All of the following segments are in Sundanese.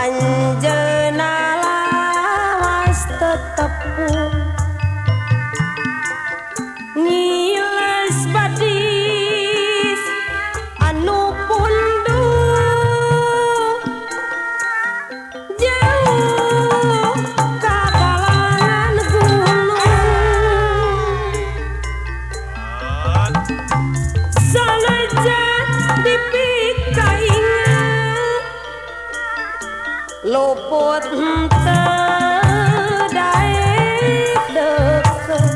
Anjeunna lawas tetepung ngiles badis anu pundung jauh ka kalangan gunung sanajan dipikainget luput henteu daek deukeut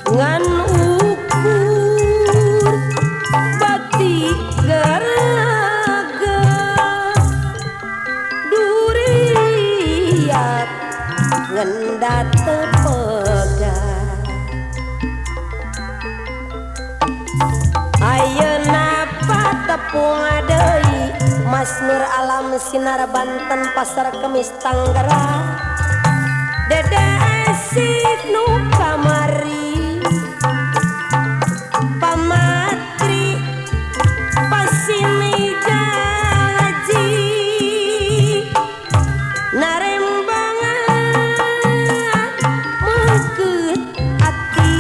ngan ukur bati garaga duriat ngendat teu pegat. Ayeuna patepung deui Mas Nur Alam Sinar Banten Pasar Kemis Tangerang Dede Esik nu kamari pamatri pasini janji narembangan mengkeut ati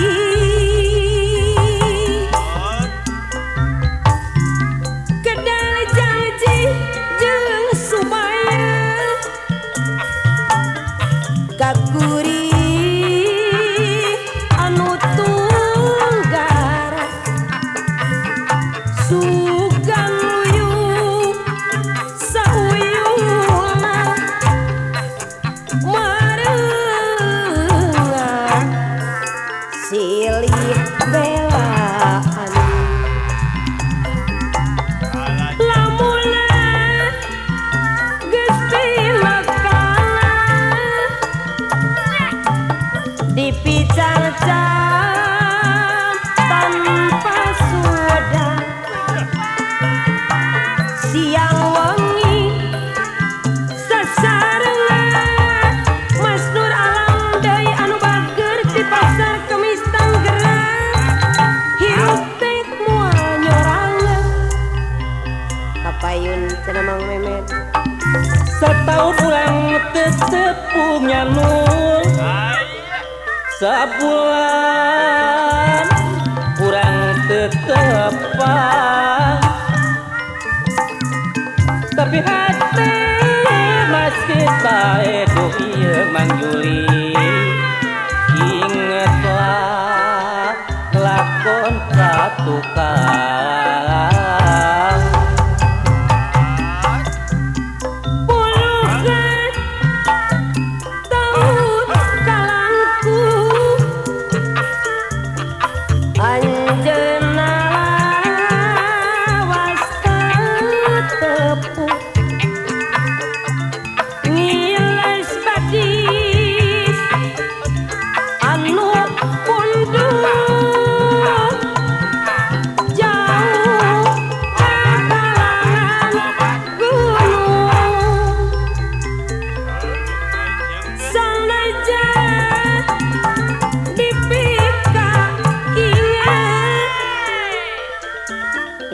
kedal janji jeung supaya kakuri anu tunggara sugan luyu sauyuna mareungan silih belaan lamuna geus pilekana dipicang-cang tanpa sudah siang wengi sasarengan Mas Nur Alam deui anu bager di Pasar Kemis Tangerang hirup teh moal nyorangan kapayun cenah Mang Memet. Sataun urang teu tepung nyanul, sabulan urang teu tepang, tapi hate masih bae duh ieu Mang Juli. Ingetlah lakon katukang. Puluhan tahun kalangku anjeunna lawas tetepu ngiles badis anu pundung jauh ka kalangan gunung sanajan dipika inget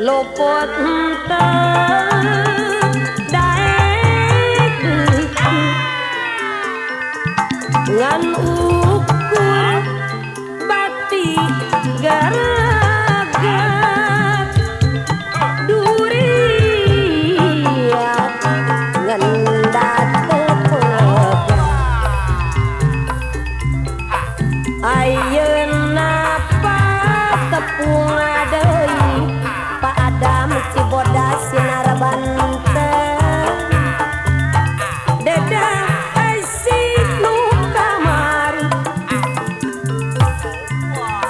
luput henteu daek deukeut ngan ukur bati garagat duriat ngendat teu pegat. Ayeuna patepung deui Pak Adam Cibodas Sinar Banten Dede Esik nu kamari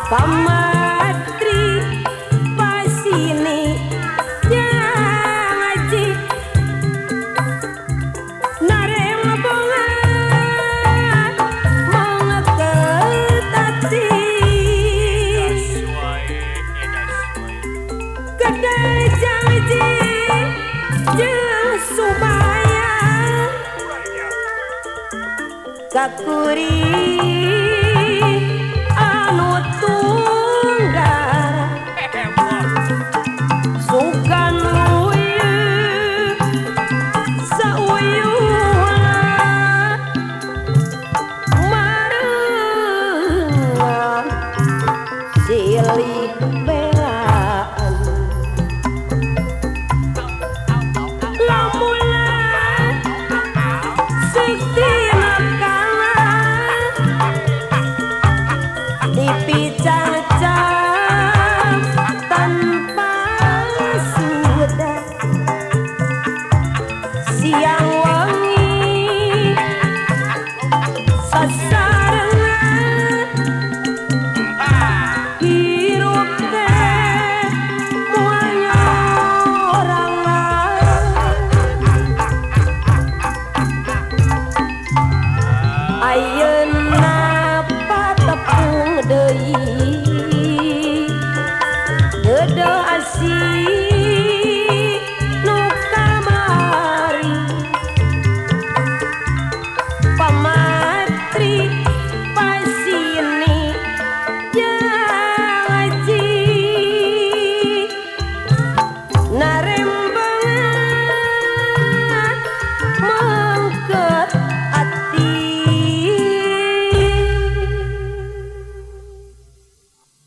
pamatri pasini janji narembongan mangeket ati kedai janji jeung supaya kakuri